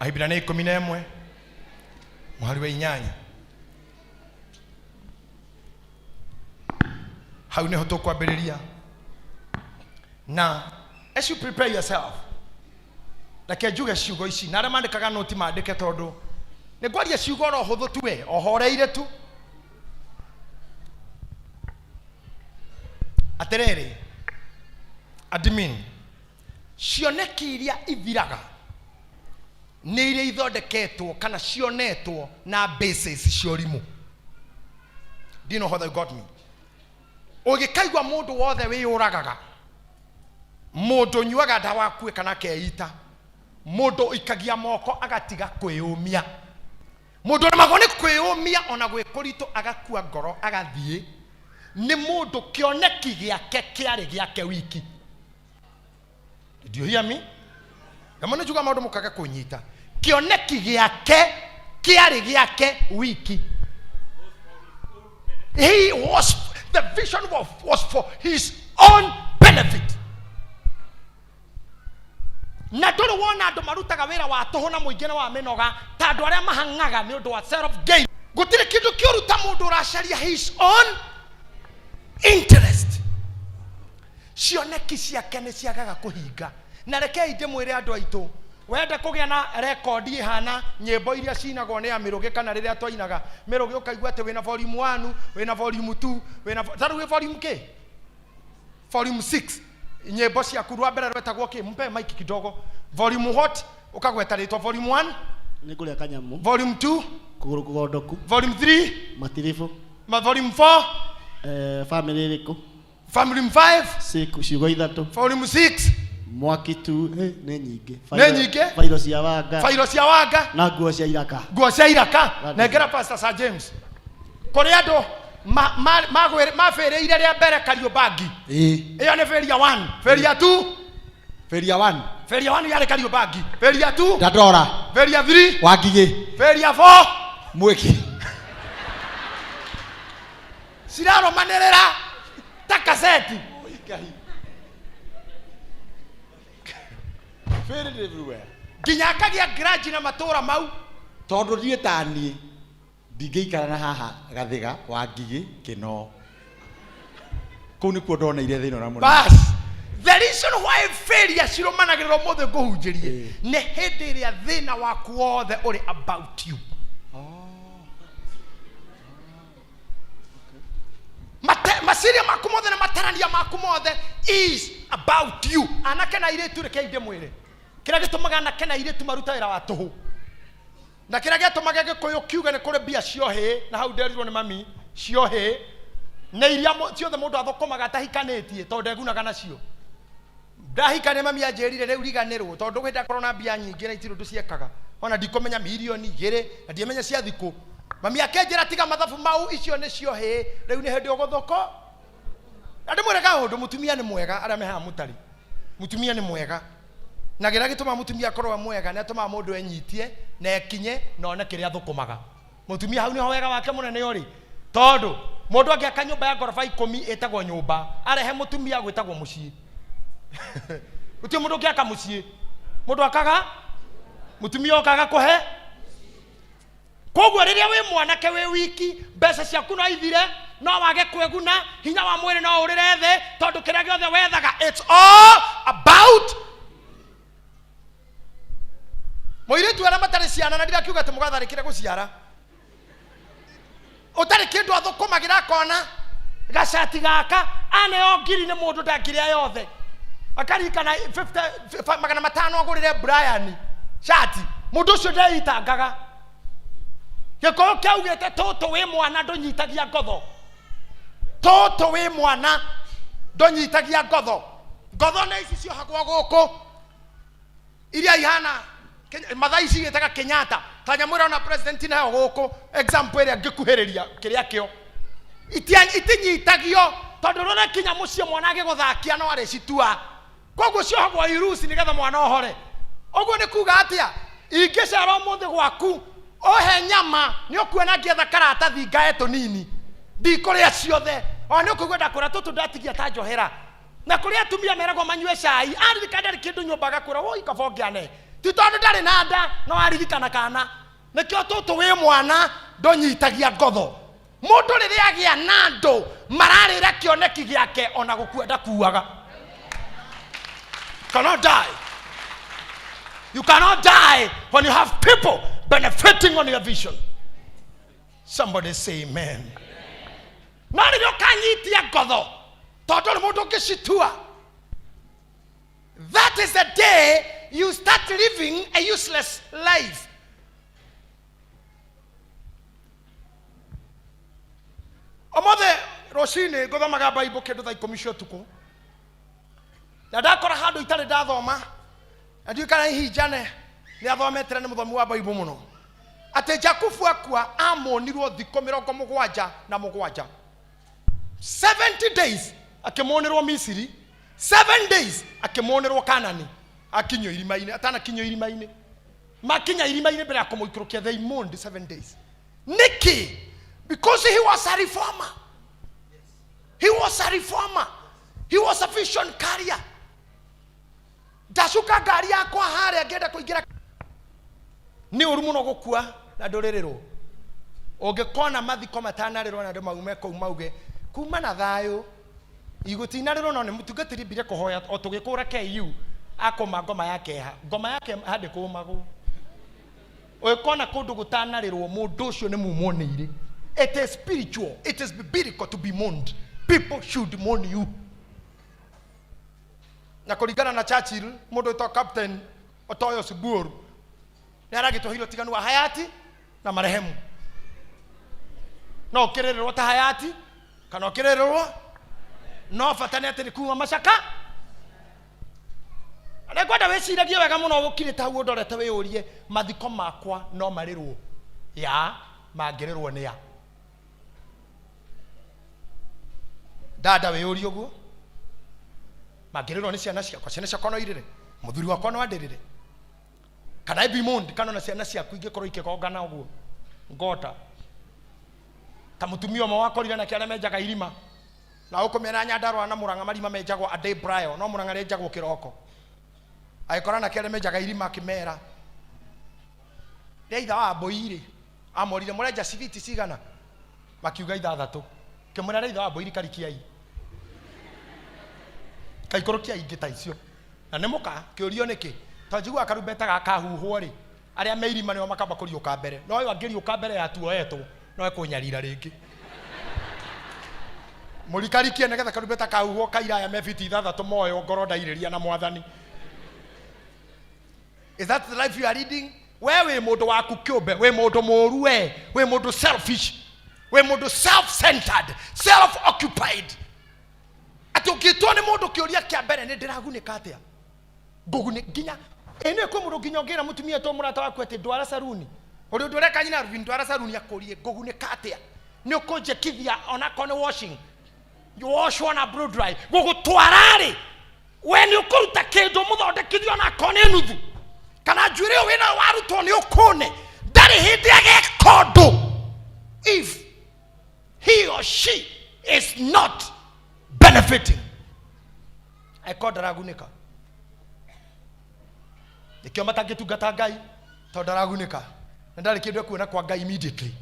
Ahibirania 11 mũhari wa 8. Hau nĩho tũkwambĩrĩria. Na as you prepare yourself, reke njuge ciugo ici, na arĩa mandĩkaga noti mandĩke, tondũ nĩ ngwaria ciugo oro hũthũ tu, we ohoreire tu. Atĩrĩrĩ, admin, cioneki iria ithiraga nĩ iria ithondeketwo kana cionetwo na basis cia ũrimũ. Do you know how they got me? Ũgĩkaigua mũndũ wothe wĩyũragaga, mũndũ ũnyuaga ndawa akue kana akeita, mũndũ ũikagia moko agatiga kwĩyũmia, mũndũ ũremagwo nĩ kwĩyũmia ona gwĩ kũritũ agakua ngoro agathiĩ, nĩ mũndũ kĩoneki gĩake kĩarĩ gĩake wiki. Did you hear me? Namo nĩ njuga maũndũ mũkaga kũnyita. Kĩoneki gĩake kĩarĩ gĩake wiki. He was the vision was for his own benefit. Na ndũrĩ wona andũ marutaga wĩra wa tũhũ na mũingĩ na wa mĩnoga ta andũ arĩa mahang'aga nĩ ũndũ wa self gain. Gũtirĩ kĩndũ kĩũru ta mũndũ ũracaria his own interest. Cioneki ciake nĩ ciagaga kũhinga. Na rekei ndĩmwĩre andũ aitũ, wenda kũgĩa na rekondi ĩhana nyĩmbo iria cinagwo nĩ amĩrũgĩ kana rĩrĩa twainaga mĩrũgĩ, ũkaigua atĩ wĩna volume 1, wĩna volume 2, wĩna ta rĩu wĩ volume kĩ? Volume 6. Nyĩmbo ciaku rwa mbere rwetagwo kĩ? Mpe mic kidogo. Volume what? Ũkagweta rĩtwa volume 1. Nĩ ngũrĩa kanyamũ. Volume 2. Kũgũrũ kũgondoku. Volume 3. Matiribũ. Ma volume 4. Family ĩrĩkũ? Volume 5. Siku, ciugo ithatũ. Volume 6. Mwaki tu nĩ nyingĩ. Nĩ nyingĩ? Bairo cia wanga. Bairo cia wanga. Na nguo cia iraka. Nguo cia iraka. Nengera Pastor Sir James. Kũrĩ andũ mabĩrĩire rĩa mbere Kariobangi. Ĩyo nĩ failure 1. Failure 2. Failure 1. Failure 1 yarĩ Kariobangi. Failure 2. Dandora. Failure 3. Wangigĩ. Failure 4. Mwĩki. Cirarũmanĩrĩra ta kaseti. Failed everywhere. Nginya akagĩa grudge na matũra mau. Tondũ niĩ ta niĩ ndingĩikara na haha Gathiga wa Ngigĩ Kĩnoo. Kũu nĩkuo ndoneire thĩna ũrĩa mũnene. Bas, the reason why failure cirũmanagĩrĩra ũmũthĩ ngũhunjĩrie nĩ hĩndĩ ĩrĩa thĩna waku wothe ũrĩ about you. Meciria maku mothe na matarania maku mothe is about you. Anake na airĩtu, rekei ndĩmwĩre kĩrĩa gĩtũmaga anake na airĩtu maruta wĩra wa tũhũ, na kĩrĩa gĩatũmaga Gĩkũyũ kiuge nĩ kũrĩ mbia ciohĩ, na hau nderirwo nĩ mami ciohĩ nĩ iria ciothe mũndũ athũkũmaga atahikanĩtie, tondũ ndegunaga nacio. Ndahikania mami anjĩrire rĩu riganĩrwo, tondũ hĩndĩ akorwo na mbia nyingĩ na itirĩ ũndũ ciekaga, ona ndikũmenya mirioni igĩrĩ na ndiamenya cia thikũ. Mami akĩnjĩra tiga mathabu mau, icio nĩ ciohĩ, rĩu nĩ hĩndĩ ũgũthũkũ. Na ndĩmwĩre kaũndũ, mũtumia nĩ mwega, arĩa me haha mũtarĩ, mũtumia nĩ mwega, na kĩrĩa gĩtũmaga mũtumia akorwo e mwega nĩ atũmaga mũndũ enyitie na ekinye na one kĩrĩa athũkũmaga. Mũtumia hau nĩho wega wake mũnene ũrĩ, tondũ mũndũ angĩaka nyũmba ya ngoroba 10 ĩtagwo nyũmba, arehe mũtumia gwĩtagwo mũciĩ. Gũtirĩ mũndũ ũngĩaka mũciĩ, mũndũ akaga mũtumia okaga kũhe. Koguo rĩrĩa wĩ mwanake wĩ wiki, mbeca ciaku no ithire, no wage kwĩguna, hinya wa mwĩrĩ no ũrĩre thĩ, tondũ kĩrĩa gĩothe wethaga it's all about mũirĩtu. Arĩa matarĩ ciana, na ndirakiuga atĩ mũgatharĩkĩre gũciara, ũtarĩ kĩndũ athũkũmagĩra, akona gacati gaka aneo ngiri nĩ mũndũ ndangĩrĩa yothe, akarikana 50 500 agũrĩre Brian shati. Mũndũ ũcio ndeitangaga. Gĩkũyũ kĩaugĩte tũtũ wĩ mwana ndũnyitagia ngotho, tũtũ wĩ mwana ndũnyitagia ngotho. Ngotho nĩ ici ciohagwo gũkũ iria ihana Mathai cigĩtaga Kenyatta, ta nyamũ ĩrona president nayo gũkũ, example ĩrĩa ngĩkuhĩrĩria kĩrĩa kĩo itinyitagio, tondũ rũrĩa kinya mũciĩ mwana agĩgũthakia no arĩcitua. Koguo ciohagwo iruci nĩgetha mwana ohore. Ũguo nĩ kuga atĩa? Ingĩcera ũmũthĩ gwaku ũhe nyama, nĩ ũkuona ngĩetha karatathi ngae tũnini, ndikũrĩa ciothe. Ona nĩ ũkũigua ndakũra tũtũ ndatigia ta njohera. Na kũrĩ atumia meragwo manyue cai, aririkana ndarĩ kĩndũ nyũmba, agakwĩra woi kaba ũngĩane. Ti tondũ ndarĩ na nda no aririkana kana. Nĩkĩo tũtũ wĩ mwana ndũnyitagia ngotho. Mũndũ rĩrĩa agĩa na andũ mararĩra kĩoneki gĩake ona gũkua ndakuaga. Cannot die. You cannot die when you have people benefiting on your vision. Somebody say amen. No rĩrĩa ũkanyitia ngotho tondũ nĩ mũndũ ũngĩcitua, that is the day you start living a useless life. Ũmũthĩ rũcinĩ ngũthomaga Bible kĩndũ thaa 10 cia ũtukũ, na ndakora handũ itarĩ ndathoma, na ndiũĩ kana hihi Jane nĩ athometire, nĩ mũthomi wa Bible mũno, atĩ Jakubu akua amonirwo thikũ 77, 70 days akĩmonĩrwo Misiri, 7 days akĩmonĩrwo Kanani, akinyio irima-inĩ, atanakinyio irima-inĩ, makinya irima-inĩ mbere ya kũmũikũrũkia, they mourned 7 days. Nĩkĩ? Because he was a reformer. He was a reformer. He was a vision carrier. Ndacuka ngari yakwa harĩa ngĩenda kũingĩra. Nĩ ũru mũno gũkua na ndũrĩrĩrwo. Ũngĩkona mathiko matanarĩrwo na andũ maume kũu mauge kuma na thayũ, igũtinarĩrwo, no nĩ mũtungatĩri mbire kũhoya o tũgĩkũra KU akũma ngoma ya keha, ngoma ya keha ndĩkũmagwo. Ũngĩkona kũndũ gũtanarĩrwo, mũndũ ũcio nĩ mumwo nĩ irĩ. It is spiritual, it is biblical to be mourned. People should mourn you. Na kũringana na Churchill, mũndũ wĩtagwo Captain Otoyo Sibuor nĩ aragĩtũheire ũtiganu wa hayati na marehemu. No ũkĩrĩrĩrwo ta hayati kana ũkĩrĩrĩrwo, no bata nĩ atĩ nĩ kuma macaka. Na ngwenda wĩciragie wega mũno ũkirĩte hau ũndorete, wĩyũrie, mathiko makwa no marĩrwo ya mangĩrĩrwo nĩ ya dada, wĩyũrie ũguo, mangĩrĩrwo nĩ ciana ciakwa, ciana ciakwa no irĩre, mũthuri wakwa no andĩrĩre, kana I be mourned, kana ona ciana ciaku ingĩkorwo ikĩgongana ũguo ngota ta mũtumia ũmwe wakorire nake arĩa menjaga irima na gũkũ mĩena ya Nyandarũa na Mũrang'a, marima menjagwo a day prior, no Mũrang'a rĩenjagwo kĩroko. Agĩkora nake arĩa menjaga irima, akĩmera rĩa itha wa mbũi rĩ, amorire mũrenja cibiti cigana, makiuga 6, kĩmwĩra rĩa itha wa mbũi karikiai kaikũrũkia ingĩ ta icio na nĩ mũka kĩũrio nĩkĩ, tondũ njiguaga karumbeta gakahuhwo rĩ, arĩa me irima nĩo makamba kũriũka mbere, no ũyũ angĩriũka mbere ya tuoetwo no ekũnyarira rĩngĩ. Mũrikarikie nĩgetha karumbeta kahuhwo kairaya me biti 6 moyo ngoro ndairĩria na mwathani. Is that the life you are leading? We wĩ mũndũ waku kĩũmbe, wĩ mũndũ mũũru, we wĩ mũndũ selfish, wĩ mũndũ self-centered, self-occupied, atĩ ũngĩtwo nĩ mũndũ kĩũria kĩa mbere nĩ ndĩragunĩka atĩa, ngũguni nginya ĩ nĩ kwĩ mũndũ nginya ũngĩra mũtumia to mũrata waku atĩ ndwara saruni, ũrĩ ũndũ ũreka nyina Rubin, ndwara saruni, akũrie ngũgunĩka atĩa, nĩ ũkũnjĩkithia onakorwo nĩ washing, you wash na blow dry, gũgũtwara rĩ, we nĩ ũkũruta kĩndũ mũthondekithio onakorwo nĩ nuthu, kana njuĩrĩ ĩyo wĩnayo warutwo nĩ ũkũne. Ndarĩ hĩndĩ ageka ũndũ if he or she is not benefiting, angĩkorwo ndaragunĩka. Nĩkĩo matangĩtungata Ngai, tondũ ndaragunĩka na ndarĩ kĩndũ ekuona kwa Ngai immediately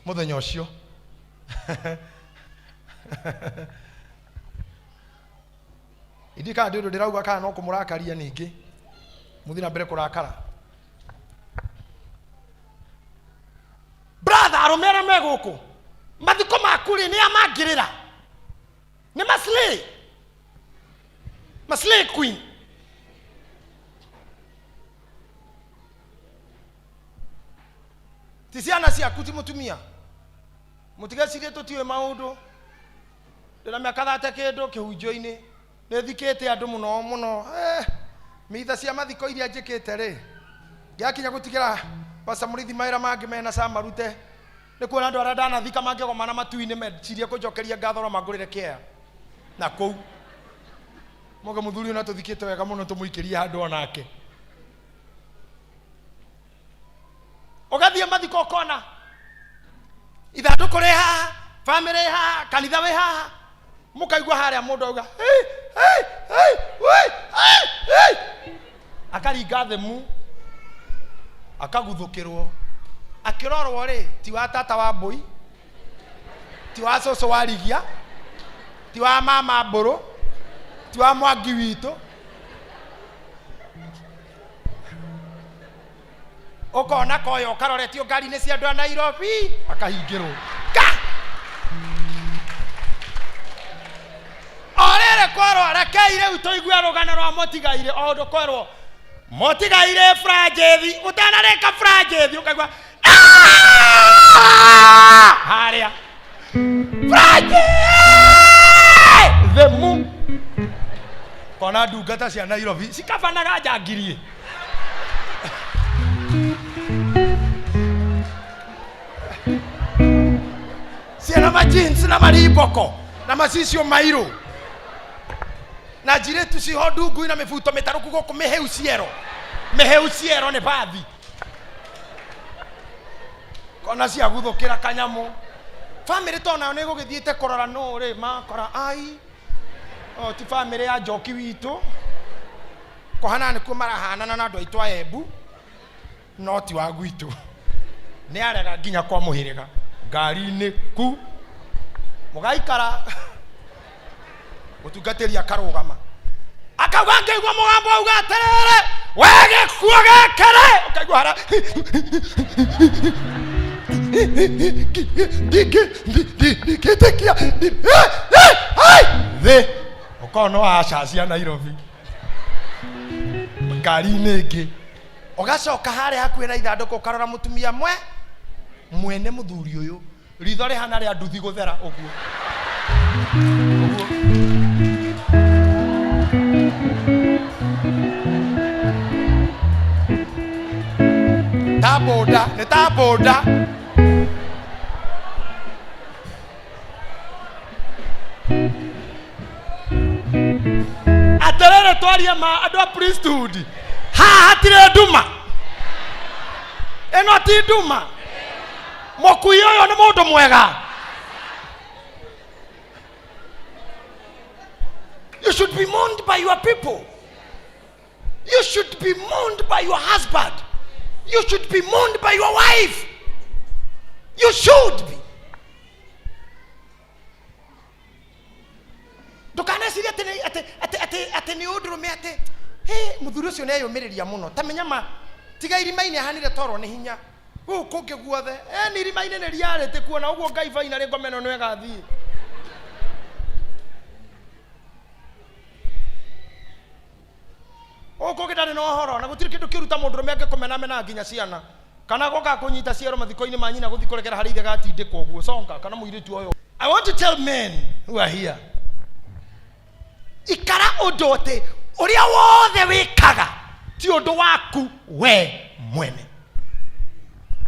mũthenya ũcio. Ithuĩ kana ndĩ ũndũ ndĩrauga kana no kũmũrakaria, ningĩ mũthiĩ na mbere kũrakara. Brother, arũme arĩa me gũkũ, mathiko maku rĩ, nĩ amangĩrĩra nĩ maslay, maslay queen. Ti ciana ciaku, ti mũtumia, mũtigecirie tũtiũĩ maũndũ. Ndĩna mĩaka 30 kĩndũ kĩhunjio-inĩ, nĩ thikĩte andũ mũno mũno, mitha cia mathiko iria njĩkĩte rĩ, ngĩakinya gũtigĩra Pastor Mũrĩithi mawĩra mangĩ mena camarute, nĩ kuona andũ arĩa ndanathika mangĩgomana matu-inĩ mecirie kũnjokeria ngatho no mangũrĩre kĩea na kũu moge mũthuri ũyũ na tũthikĩte wega mũno, tũmũikĩrie handũ onake. Ũgathiĩ mathiko ũkona ithandũkũ rĩ haha, bamĩrĩ ĩ haha, kanitha wĩ haha, mũkaigua harĩa mũndũ auga "Hey, hey, hey, wei, hey, hey." Akaringa themu. Akaguthũkĩrwo. Akĩrorwo rĩ, ti wa tata wa mbũi, ti wa cũcũ wa rigia, ti wa mama mbũrũ, ti wa mwangi witũ. Ũkona koyo karoretio ngari-inĩ cia andũ a Nairobi, akahingĩrwo. Ka! O rĩrĩ kwerwo, rekei rĩu tũigue rũgano rwa mũtigairĩ, o ũndũ kwerwo mũtigairĩ Franjethi, ũtanarĩka Franjethi ũkaigua "Aah!" harĩa Franjethi themu kona ndungata cia Nairobi cikabanaga njangirie. Ciana majins na marimboko na macicio mairũ na njirĩtu ciho ndungu na mĩbuto mĩtarũku gũkũ mĩhĩu ciero, mĩhĩu ciero nĩ bathi kona ciaguthũkĩra kanyamũ. Bamĩrĩ to nayo nĩ ĩgũgĩthiĩte kũrora nũ rĩ, makora ai o ti bamĩrĩ ya njoki witũ, kũhana nĩkuo marahanana na andũ aitũ a Embu, no ti wa gwitũ. Nĩ arega nginya kwa mũhĩrĩga ngari-inĩ ku mũgaikara mũtungatĩri akarũgama akauga ngĩigua mũgambo auga atĩrĩrĩ, we gĩkuo gĩkĩrĩ, ũkaigua hara ndingĩtĩkia thĩ ũkorwo no aca cia Nairobi ngari-inĩ ĩngĩ. Ũgacoka harĩa hakuhĩ na ithandũkũ ũkarora mũtumia mwene mũthuri ũyũ, ritho rĩhana rĩa nduthi gũthera ũguo ũguo. Ta boda, nĩ ta boda. Atĩrĩrĩ, twarie ma andũ a priesthood, haha hatirĩ nduma, ĩno ti nduma. Mũkui ũyũ nĩ mũndũ mwega. You should be mourned by your people. You should be mourned by your husband. You should be mourned by your wife. You should be. Ndũkanecirie atĩ nĩ- atĩ- atĩ- atĩ- atĩ nĩ ũndũrũme atĩ hĩ mũthuri ũcio nĩeyũmĩrĩria mũno, ta menya ma tiga irima-inĩ ahanire toro nĩ hinya gũkũ kũngĩ guothe. Nĩ irima-inĩ nĩ riarĩtĩ kuona ũguo Ngai baina rĩ ngoma ĩno nĩ ĩgathiĩ. Gũkũ kũngĩ ndarĩ na ũhoro na gũtirĩ kĩndũ kĩũru ta mũndũrũme angĩkũmena mena nginya ciana kana goka kũnyita ciero mathiko-inĩ ma nyina gũthiĩ kũregera harĩ ithe gatindĩkwo ũguo songa kana mũirĩtu ũyũ. I want to tell men who are here, ikara ũndũ atĩ ũrĩa wothe wĩkaga ti ũndũ waku we mwene.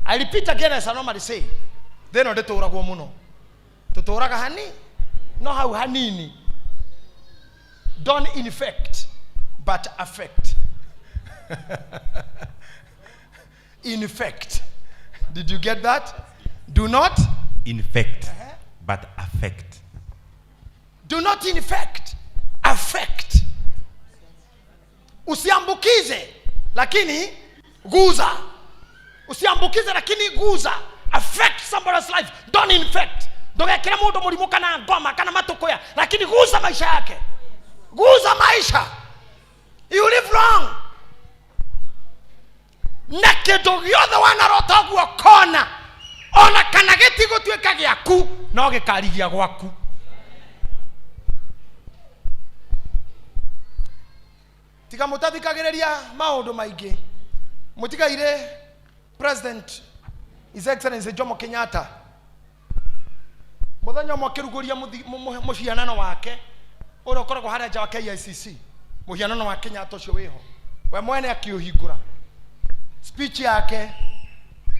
I repeat again as I normally say, thĩ ĩno ndĩtũragwo mũno, tũtũraga hani no hau hanini. Don't infect but affect. Infect. Did you get that? Do not infect but affect. Do not infect, affect. Usiambukize lakini guza. Usiambukize lakini guza. Affect somebody's life. Don't infect. Ndugekire mundu murimu kana ngoma kana matukuya, lakini guza maisha yake. Guza maisha. You live long. Na kindu giothe wanarota guo kona, ona kana gĩtigũtuĩka gĩaku, no gĩkarigia gwaku. Tiga mũtathikagĩrĩria maũndũ maingĩ. Mũtigaire President His Excellency Jomo Kenyatta mũthenya ũmwe akĩrugũria mũhianano wake ũrĩa ũkoragwo harĩa nja wa KICC, mũhianano wa Kenyatta ũcio wĩho, we mwene akĩũhingũra. Speech yake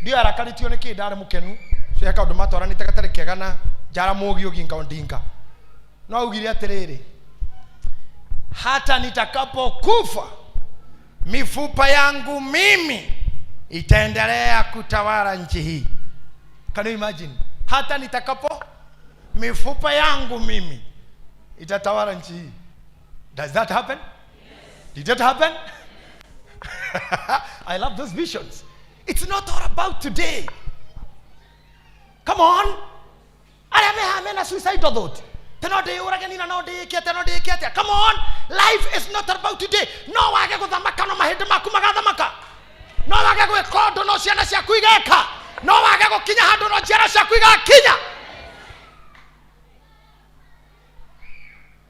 ndio arakarĩtio nĩ kĩ, ndarĩ mũkenu, cio he kaũndũ matwaranĩte gatarĩ kega na Jaramogi Oginga Odinga, no augire atĩrĩrĩ, hata nitakapokufa mifupa yangu mimi itaendelea kutawala nchi hii. Can you imagine? Hata nitakapo mifupa yangu mimi itatawala nchi hii. Does that happen? Yes. Did that happen? I love those visions. It's not all about today. Come on, arĩa mehaha mena suicidal thought, te no ndĩyũrage nina, no ndĩĩke atĩa, no ndĩĩke atĩa. Come on, life is not about today. No wage gũthamaka, no mahĩndĩ maku magathamaka. No wage gwĩka ũndũ, no ciana ciaku igeka. No wage gũkinya handũ, no njiaro ciaku igakinya.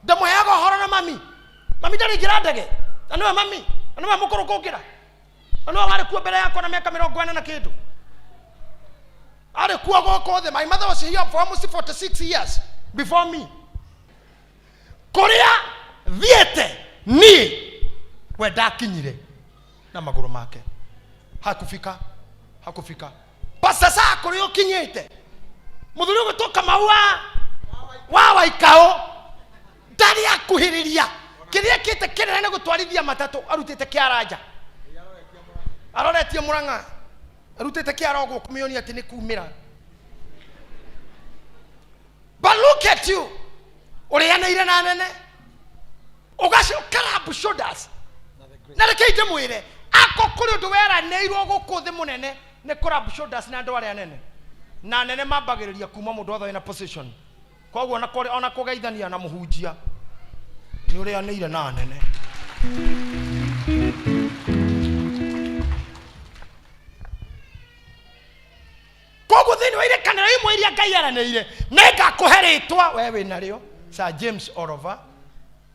Ndĩmũheaga ũhoro na mami. Mami ndarĩ ingĩra ndege, na nĩwe mami, na nĩwe mũkũrũ kũngĩra, na nĩwe warĩ kuo mbere yakwa na mĩaka 40 na kĩndũ. Arĩ kuo gũkũ thĩ. My mother was here for almost 46 years before me. Kũrĩa thiĩte niĩ, we ndakinyire na magũrũ make. Hakufika, hakufika. Pastor, saa kũrĩa ũkinyĩte, mũthuri ũgwĩtwo Kamau wa Waikaũ ndarĩ akuhĩrĩria. Kĩrĩa ekĩte kĩnene nĩ gũtwarithia matatũ arutĩte kĩaranja, aroretie Mũrang'a, arutĩte kĩara ũguo kũmĩonia atĩ nĩ kumĩra. But look at you, ũrĩanĩire na nene, ũgacoka rub shoulders. Na reke ndĩmwĩre, ako kũrĩ ũndũ weranĩirwo gũkũ thĩ mũnene, nĩ kũ rub shoulders na andũ arĩa anene. Na anene mambagĩrĩria kuma mũndũ wothe wĩna position. Koguo ona kũrĩ ona kũgeithania na mũhunjia, nĩ ũrĩanĩire na anene. Koguo thĩinĩ wa irĩkanĩro imwe iria Ngai aranĩire, nĩngakũhe rĩtwa we wĩ narĩo, Sir James Oliver,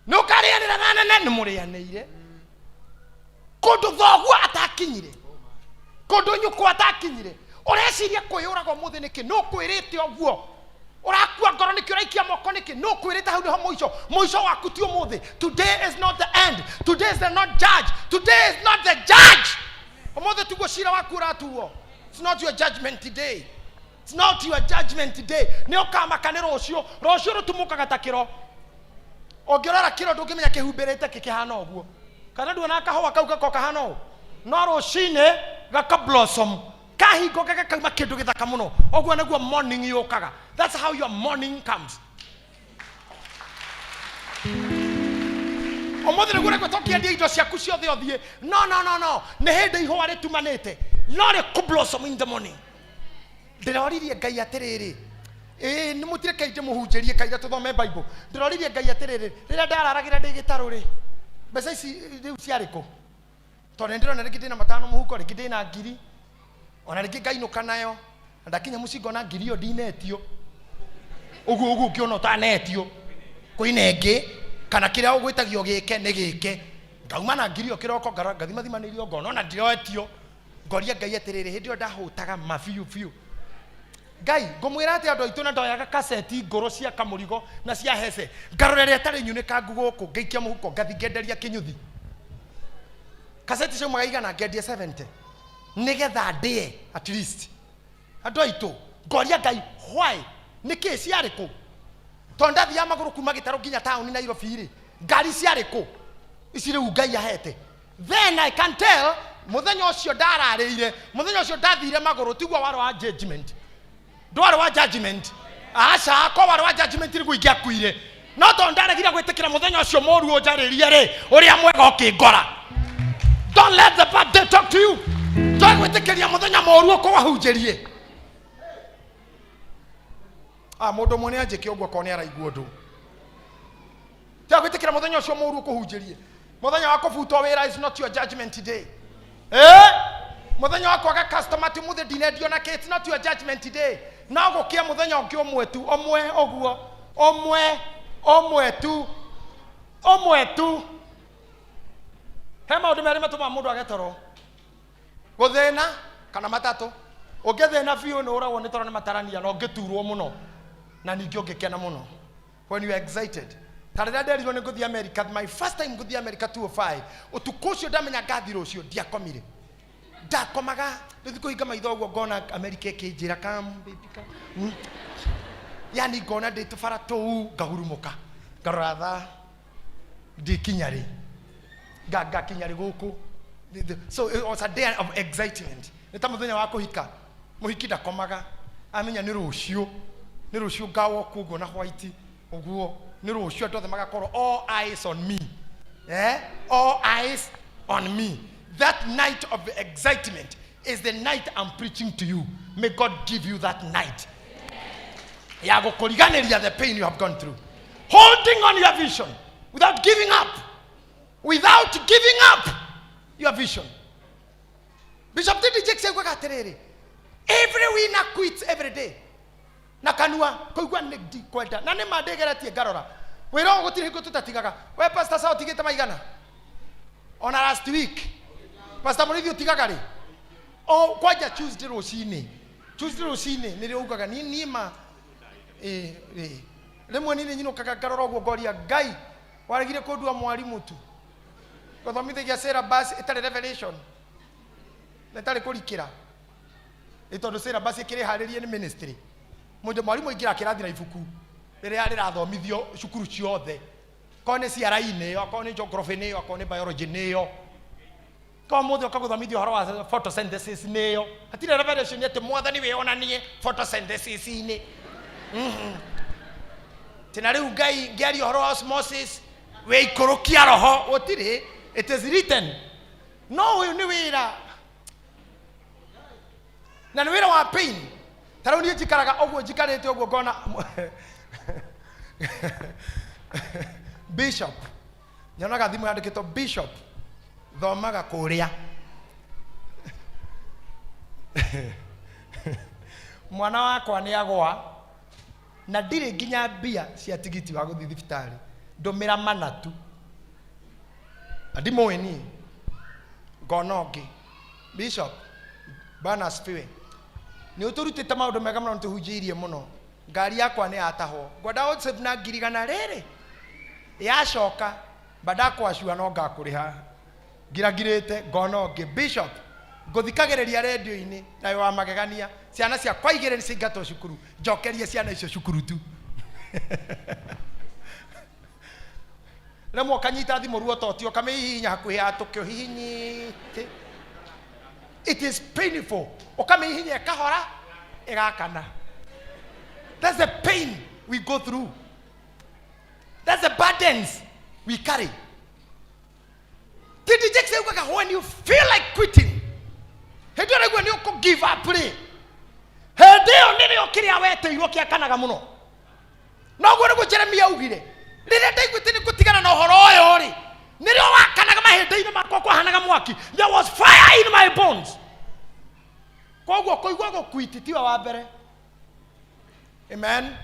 nĩ ũkarĩanĩra na anene. Nĩ mũrĩanĩire kũndũ thoguo atakinyire, kũndũ nyũkwa atakinyire. Ũreciria kwĩyũraga ũmũthĩ nĩkĩ? Nĩ ũkwĩrĩte ũguo? Ũrakua ngoro nĩkĩ? Ũraikia moko nĩkĩ? Nĩ ũkwĩrĩte hau nĩho mũico? Mũico waku ti ũmũthĩ. Today is not the end. Today is the not judge. Today is not the judge. Ũmũthĩ tiguo cira waku ũratuo. It's not your judgment day. It's not your judgment day. Nĩ ũkamaka nĩ rũciũ. Rũciũ rũtumũkaga ta kĩro. Ũngĩrora kĩro ndũngĩmenya kĩhumbĩrĩte kĩ kĩhana ũguo, kana nduona kahũa kau gako kahana ũũ, no rũcinĩ gaka blossom, kahingũka gakauma kĩndũ gĩthaka mũno. Ũguo nĩguo morning yũkaga. That's how your morning comes. Ũmũthĩ nĩguo ũrekwo tũkĩendia indo ciaku ciothe ũthiĩ. No, no, no, no, nĩ hĩndĩ ihũa rĩtumanĩte, no rĩkũ blossom in the morning. Ndĩroririe Ngai atĩrĩrĩ, ĩĩ nĩ mũtireke ndĩmũhunjĩrie kaira tũthome Bible. Ndĩroririe Ngai atĩrĩrĩ, rĩrĩa ndararagĩra ndĩ gĩtarũ rĩ, mbeca ici rĩu ciarĩ kũ? Tondũ nĩndĩrona rĩngĩ ndĩna 5 mũhuko, rĩngĩ ndĩna ngiri, ona rĩngĩ ngainũka nayo, na ndakinya mũciĩ ngona ngiri ĩyo ndinetio. Ũguo ũguo ũngĩona ũtanetio kwĩna ĩngĩ, kana kĩrĩa ũgwĩtagio gĩke nĩ gĩke. Ngauma na ngiri ĩyo kĩroko, ngathimathimanĩrio, ngona ona ndiroetio. Ngoria Ngai atĩrĩrĩ, hĩndĩ ĩyo ndahũtaga ma biũ biũ. Ngai, ngũmwĩra atĩ andũ aitũ, na ndoyaga kaseti ngũrũ cia kamũrigo na cia hece, ngarora ĩrĩa ĩtarĩ nyunĩkangu gũkũ, ngaikia mũhuko, ngathi ngenderia kĩnyuthi. Kaseti ciaumaga 100, ngendia 70 nĩgetha ndĩe at least. Andũ aitũ, ngoria Ngai, why? Nĩkĩ ciarĩ kũ? Tondũ ndathiaga magũrũ kuma gĩtarũ nginya taũni Nairobi rĩ, ngari ciarĩ kũ ici rĩu Ngai ahete? Then I can tell, mũthenya ũcio ndararĩire, mũthenya ũcio ndathire magũrũ, tiguo warĩ wa judgment. Ndwarĩ wa judgment, aca. Ko warĩ wa judgment, nĩguo ingĩakuire. No tondũ ndaregire gwĩtĩkĩra mũthenya ũcio mũru ũnjarĩrie rĩ, ũrĩa mwega ũkĩngora. Don't let the bad day talk to you. Ndoe gwĩtĩkĩria mũthenya mũru ũkũwahunjĩrie. Ah, mũndũ ũmwe nĩ anjĩke ũguo akorwo nĩ araigua ũndũ. Tiga gwĩtĩkĩra mũthenya ũcio mũru ũkũhunjĩrie. Mũthenya wa kũbutwo wĩra is not your judgment day. Eh, mũthenya wa kwaga customer ti mũthĩ ndinendio na kĩ, it's not your judgment day. No gũkĩa mũthenya ũngĩ ũmwe tu, ũmwe ũguo, ũmwe, ũmwe tu, ũmwe tu. He maũndũ merĩ matũmaga mũndũ age toro, gũthĩna kana matatũ. Ũngĩthĩna biũ nĩ ũragwo nĩ toro nĩ matarania, na ũngĩturwo mũno, na ningĩ ũngĩkena mũno, when you are excited. Ta rĩrĩa nderirwo nĩ ngũthiĩ America, my first time ngũthiĩ America 205, ũtukũ ũcio ndamenya ngathi rũciũ, ndiakomire, ndakomaga rĩu kũhinga maitho ũguo, ngona America ĩkĩnjĩra, "Come baby, come." Yani ngona ndĩ tũbara tũu, ngahurumũka, ngarora thaa, ndikinya rĩ, ngakinya rĩ gũkũ. So it was a day of excitement. Nĩ ta mũthenya wa kũhika, mũhiki ndakomaga, amenya nĩ rũciũ, nĩ rũciũ ngawokwo ũguo na white ũguo, nĩ rũciũ andũ othe magakorwo all eyes on me, eh? All eyes on me that night of excitement. Is the night I'm preaching to you. May God give you that night ya gũkũriganĩria the pain you have gone through, holding on your vision without giving up, without giving up your vision. Bishop T.D. Jakes augaga atĩrĩrĩ, every winner quits every day. Na kanua kũigua nĩ ndikwenda, na nĩ ma ndĩgeretie ngarora wĩra ũyũ gũtirĩ hingo tũtatigaga. We Pastor Sao, ũtigĩte maigana ona last week? Pastor Mũrĩithi, ũtigaga rĩ? O kwanja Tuesday rũcinĩ, Tuesday rũcinĩ nĩrĩo ugaga niĩ niĩ ma ĩ ĩ rĩmwe niĩ nĩ nyinũkaga ngarora ũguo ngoria Ngai, waregire kũndua mwarimũ tu gũthomithagia syllabus ĩtarĩ revelation na ĩtarĩ kũrikĩra, ĩ tondũ syllabus ĩkĩrĩharĩrie nĩ ministry. Mũndũ mwarimũ aingĩra kĩrathi na ibuku rĩrĩa rĩrathomithio cukuru ciothe, korwo nĩ CRE nĩyo, akorwo nĩ geography nĩyo, akorwo nĩ biology nĩyo, korwo mũthĩ ũka gũthomithio ũhoro wa photosynthesis nĩyo. Hatirĩ revelation atĩ Mwathani wĩonanie photosynthesis-inĩ. Tena rĩu Ngai ngĩaria ũhoro wa osmosis wĩikũrũkia roho gũtirĩ. It is written. No ũyũ nĩ wĩra, na nĩ wĩra wa pain. Ta rĩu niĩ njikaraga ũguo njikarĩte ũguo ngona bishop, nyonaga thimũ yandĩkĩtwo bishop thomaga kũrĩa mwana wakwa nĩ agwa na ndirĩ nginya mbia cia tigiti wa gũthiĩ thibitarĩ, ndũmĩra mana tu na ndimũĩ niĩ. Ngona ũngĩ, bishop, bana asifiwe, nĩ ũtũrutĩte maũndũ mega mũno, nĩtũhunjĩirie mũno. Ngari yakwa nĩ yatahwo, ngwenda ũsave na 100,000 rĩrĩ yacoka baada kwacua no ngakũrĩha ngirangirĩte. Ngona ũngĩ, bishop, ngũthikagĩrĩria rendio-inĩ na wĩ wa magegania, ciana ciakwa igĩrĩ nĩ ciaingatwo cukuru, njokerie ciana icio cukuru tu. Rĩmwe ũkanyita thimũ ruototio, ũkamĩhihinya hakuhĩ yatũke, ũhihinyĩte, it is painful. Ũkamĩhihinya ĩkahora, ĩgakana. That's the pain we go through, that's the burdens we carry. T.D. Jakes augaga, when you feel like quitting, hĩndĩ ĩyo ũraigua nĩ ũkũ give up rĩ, hĩndĩ ĩyo nĩrĩo kĩrĩa wetĩirwo kĩakanaga mũno. Noguo nĩguo Jeremia augire, rĩrĩa ndaiguĩte nĩ ngũtigana na ũhoro ũyũ rĩ, nĩrĩo wakanaga mahĩndĩ-inĩ makwa, kwahanaga mwaki. There was fire in my bones. Koguo kũigua gũkuiti tiwe wa mbere. Amen.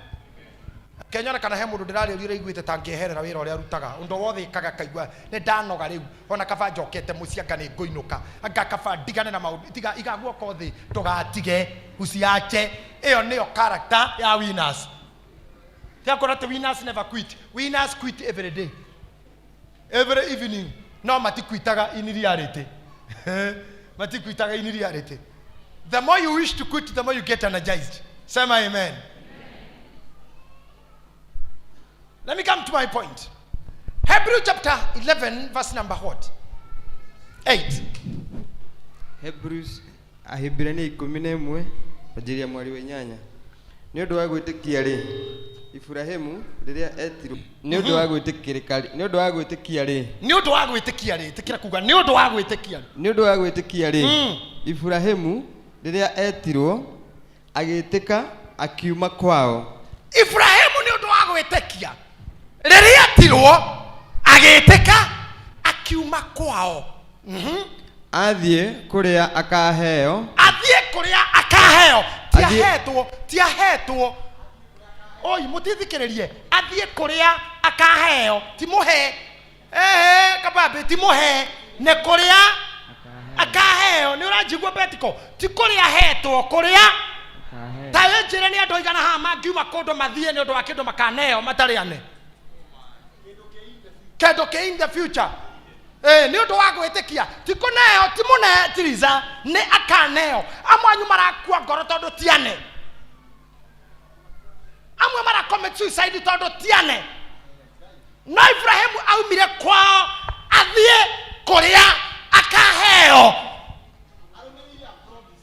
Kenyona kana he mũndũ ndĩrarĩria ũraiguĩte ta ngĩeherera wĩra ũrĩa arutaga, ũndũ wothe ĩkaga kaigua nĩ ndanoga rĩu, ona kaba njokete mũciĩ, anga nĩ ngũinũka, anga kaba ndigane na maũndũ. Tiga, iga guoko thĩ, ndũgatige, usiache. Ĩyo nĩyo character ya winners. Tiakorwo atĩ winners never quit. Winners quit every day, every evening, no matikwitaga in reality, matikwitaga in reality. The more you wish to quit, the more you get energized. Sema amen. Let me come to my point. Hebrew chapter 11 verse number what? 8. Hebrews, Ahibirania 11 kwanjĩrĩria mweri wa 8. Nĩ ũndũ wa gwĩtĩkia rĩ, Iburahĩmu rĩrĩa etirwo, nĩ ũndũ wa gwĩtĩkĩrĩka, nĩ ũndũ wa gwĩtĩkia rĩ, Nĩ ũndũ wa gwĩtĩkia rĩ, ĩtĩkĩra kuga nĩ ũndũ wa gwĩtĩkia rĩ. Nĩ ũndũ wa gwĩtĩkia rĩ, Iburahĩmu rĩrĩa etirwo agĩtĩka, akiuma kwao. Ibrahimu nĩ ũndũ wa gwĩtĩkia rĩrĩa etirwo agĩtĩka, akiuma kwao. Athiĩ kũrĩa akaheo. Athiĩ kũrĩa akaheo. Tiahetwo, tiahetwo. Oi, mũtithikĩrĩrie. Athiĩ kũrĩa akaheo, ti mũhe. Ehe, kabambe, ti mũhe, nĩ kũrĩa akaheo. Nĩ ũranjigua betiko? Ti kũrĩa hetwo, kũrĩa ta njĩre nĩ andũ aigana haha mangiuma kũndũ mathiĩ nĩ ũndũ wa kĩndũ makaneo matarĩ ane kĩndũ kĩ in the future. Nĩ ũndũ wa gwĩtĩkia, ti kũneo, ti mũne tiriza, nĩ akaneo. Amwe anyu marakua ngoro tondũ ti ane. Amwe mara commit suicide tondũ ti ane. No Ibrahimu aumire kwao athiĩ kũrĩa akaheo,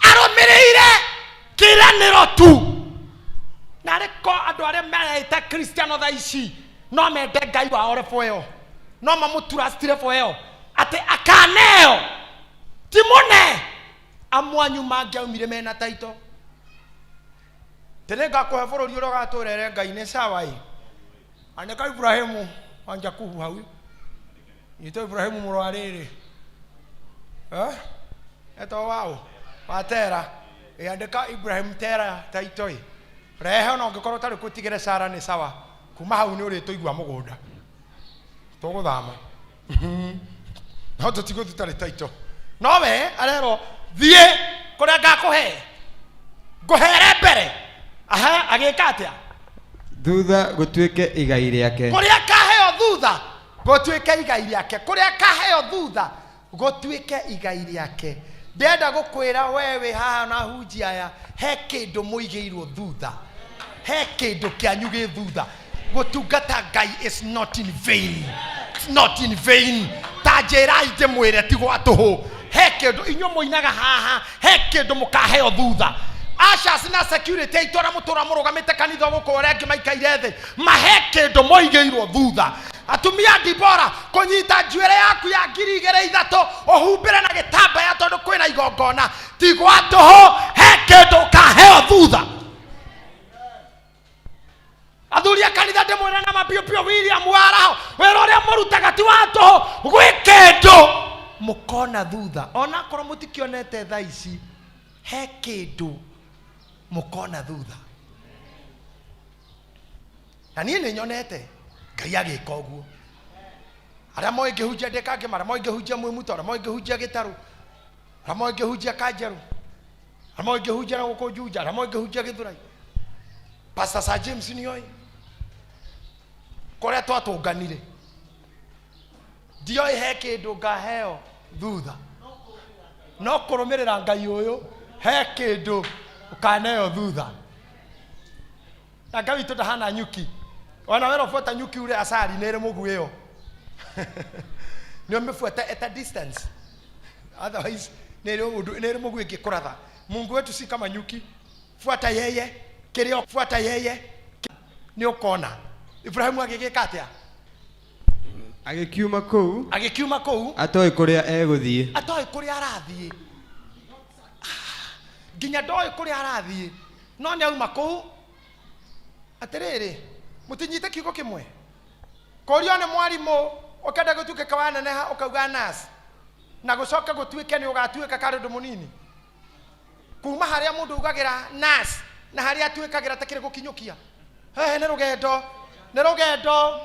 arũmĩrĩire kĩĩranĩro tu. Na arĩ ko andũ arĩa mereĩta Kristiano thaa ici no mende Ngai wao level ĩyo, no mamũtrustire level ĩyo atĩ akaneo, ti mũne. Amwanyu mangĩaumire mena taito. Tene ngakũhe bũrũri ũrĩa ũgatũrere Ngai nĩ sawa ĩ. Andĩka Ibrahimu wa Jakubu hau. Nyita Ibrahimu mũrũ wa rĩrĩ. Eh? Etagwo waũ? Wa Tera. Ĩ andĩka Ibrahim Tera taito ĩ. Rehe ona ũngĩkorwo ũtarĩ kũtigĩre Sara nĩ sawa. Kuma hau nĩ ũrĩtũigua mũgũnda. Tũgũthama. No tũtigũthiĩ tũtarĩ taito. No we arerwo thiĩ kũrĩa ngakũhe. Ngũhere mbere. Aha, agĩka atĩa? Thutha gũtuĩke igai rĩake. Kũrĩa kaheo thutha gũtuĩke igai rĩake. Kũrĩa kaheo thutha gũtuĩke igai rĩake. Ndĩrenda gũkwĩra we wĩ haha na hunjia aya, he kĩndũ mũigĩirwo thutha. He kĩndũ kĩanyu gĩ thutha. Gũtungata Ngai is not in vain. It's not in vain. Ta njĩrai ndĩmwĩre ti gwa tũhũ. He kĩndũ inyuĩ mũinaga haha, he kĩndũ mũkaheo thutha. Ushers na security aitũ arĩa mũtũra mũrũgamĩte kanitha gũkũ arĩa angĩ maikaire thĩ, mahe kĩndũ mũigĩirwo thutha. Atumia Dibora, kũnyita njuĩrĩ yaku ya ngiri igĩrĩ ithatũ ũhumbĩre na gĩtambaya tondũ kwĩna igongona, ti gwa tũhũ, he kĩndũ ũkaheo thutha. Athuri a kanitha ndĩmwĩre na mapiũ piũ William Waraho, wĩra ũrĩa mũrutaga ti wa tũhũ, gwĩ kĩndũ mũkona thutha. Onakorwo mũtikĩonete thaa ici, he kĩndũ mũkona thutha. Na niĩ nĩ nyonete Ngai agĩka ũguo. Arĩa moĩ ngĩhunjia ndĩ Kangema, arĩa moĩ ngĩhunjia Mwĩmuto, arĩa moĩ ngĩhunjia Gĩtarũ, arĩa moĩ ngĩhunjia Kanjerũ, arĩa moĩ ngĩhunjia na gũkũ Juja, arĩa moĩ ngĩhunjia Gĩthũrai. Pastor Sir James nĩoĩ kũrĩa twatũnganire. Ndioĩ he kĩndũ ngaheo thutha. No kũrũmĩrĩra Ngai ũyũ, he kĩndũ ũkaneo thutha. Na Ngai witũ ndahana nyuki. Ona wera ũbuata nyuki ure asari nĩ ĩrĩ mũguĩ ĩyo. Nĩ ũmĩbuate at a distance. Otherwise nĩ ĩrĩ ũndũ, nĩ ĩrĩ mũguĩ ĩngĩkũratha. Mungu wetu si kama nyuki. Fuata yeye, kĩrĩa fuata yeye, nĩ ũkona. Ibrahimu agĩgĩka atĩa? Agĩkiuma kũu. Agĩkiuma kũu. Atoĩ kũrĩa egũthiĩ. Atoĩ kũrĩa arathiĩ. Nginya ndoĩ kũrĩa arathiĩ. No nĩ auma kũu. Atĩrĩrĩ, mũtinyite kiugo kĩmwe. Kũrio nĩ mwarimũ ũkenda gũtuĩka waneneha ũkauga nurse. Na gũcoka gũtuĩke nĩ ũgatuĩka karĩ ũndũ mũnini. Kuma harĩa mũndũ augagĩra nurse na harĩa atuĩkagĩra takĩrĩ gũkinyũkia. Hehe, nĩ rũgendo, nĩ rũgendo.